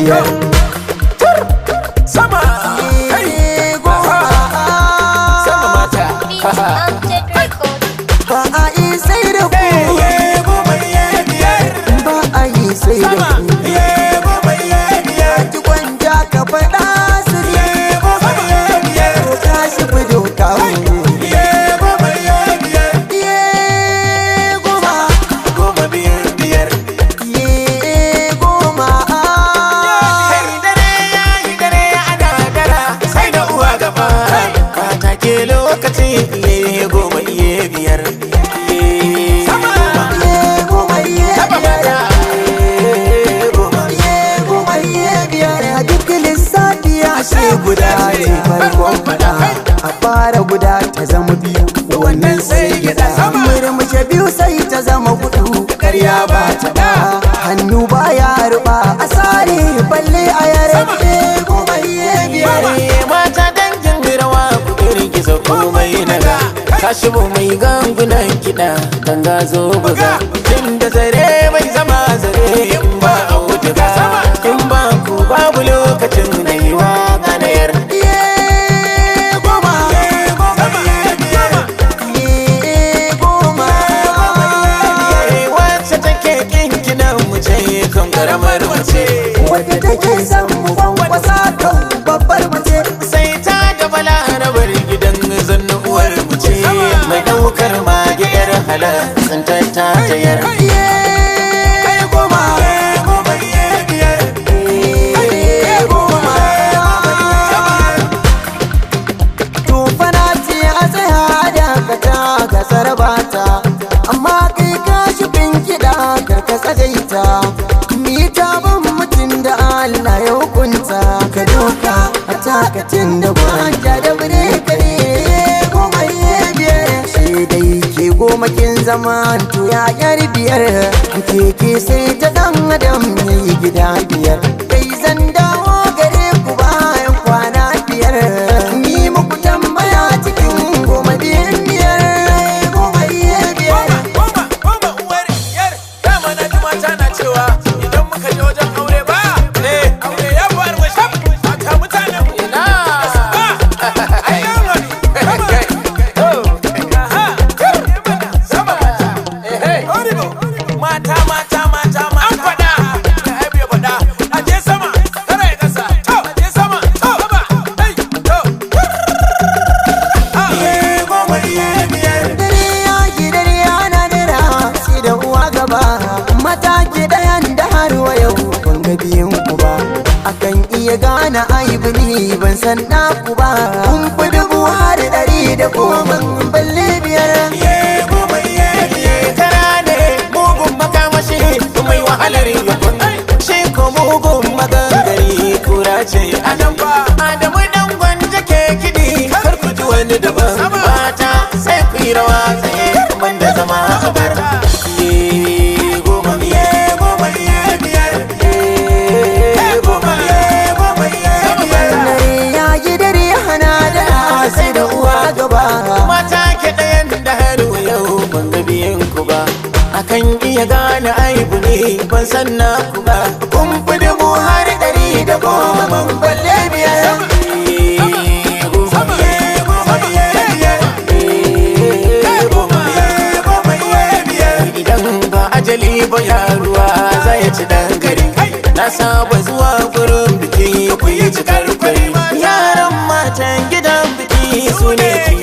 biyar. Sama kai. Goma. Sama mata. Amjad Records. Ba a yi sai da ku. Goma iye biyar. Ba a yi sai da Sama ku. iye goma iye biyar. Ki gwanja ka faɗa su Iye goma iye biyar. Ka shi fi doka mu. Iye goma iye biyar. Iye goma. Goma biyar biyar. Iye goma. Kai dare ya yi dare ana dara sai da uwa gaba. Mata ke lokaci iye goma iye biyar. Sama. Iye goma iye Sama biyar. mata. Iye goma. Iye goma iye biyar. A duk lissafi ashe guda ce farkon faɗa. A fara guda ta zama biyu, wannan sai gyaɗa. Murmushe biyu sai ta zama hudu, karya ba ta da. Hannu baya ruba a sare balle a yare. Iye goma iye biyar. Mata dangin rawa ku girgiza komai naga. Kashibu mai gangunan kiɗa ganga zo buga. Tun da zare mai zama zare in ba auduga. In ba ku babu lokacin na yi wa ganayar. Iye goma. Iye goma. Wacce take kinkinan mu ce kan karamar mace. Wadda take son mu kwankwasa kan babbar mace. Sai ta da balarabar gidan zannu uwar mu ce. Mai daukar mage yar halar tsintar ta tayar. Iye goma. Iye goma. Tufana ce a tsaya dakata ga sarbata. Amma kai ka shifin kiɗa karka tsagaita. Mita ban mutum da Allah ya hukunta. Ka doka a takatin da gwanja da bireka ne. Goma iye biyar. Shi dai ke goma kin zama to ya yar biyar. Keke sai ta dan adam yayi gida biyar. Kai zan dawo gare ku bayan kwana biyar. Ni muku tambaya cikin goma biyan biyar. Goma iye biyar. Goma, goma uwar yar. Dama na ji mata na cewa idan muka je wajen aure ba, aure ya fi armashi. Mata mutanen mu. Ina. Ai, an haɗu. Aha. Sama mata. Mata, mata, mata, mata. An faɗa. Ai, bai faɗa. A je sama, kara ya ƙasa. To, a je sama, to, sama. Hey, to. Goma iye biyar. Dare ya ki dare ana dara sai da uwa gaba. Mataki ɗayan da har wa yau ban ga biyun ku ba. Akan iya gane aibu ni ban san naku ba. Kun fi dubu har ɗari da goma balle biyar. Kara ne mugun makamashi mai wahalar yakun shi ko mugun magangari kura ce adam ba Adamu dan gwanja ke kiɗi kar ku ji wani daban mata sai ku yi rawa tsaye banda zama a bar. Iye goma, iye goma, iye biyar. Iye goma, iye goma, iye biyar. Dare ya ki dare hana dara sai da uwa gaba. Mata ke ɗayan da har yau ban ga biyan ku ba. Akan iya gane aibu ne ban san na ku ba. Kun fi dubu har ɗari da goma ban balle biyar. Idan ba ajali ba yaruwa zai ci dan gari. Na saba zuwa gurin biki ku yi cikar kwari. Yaran matan gidan biki su ne ke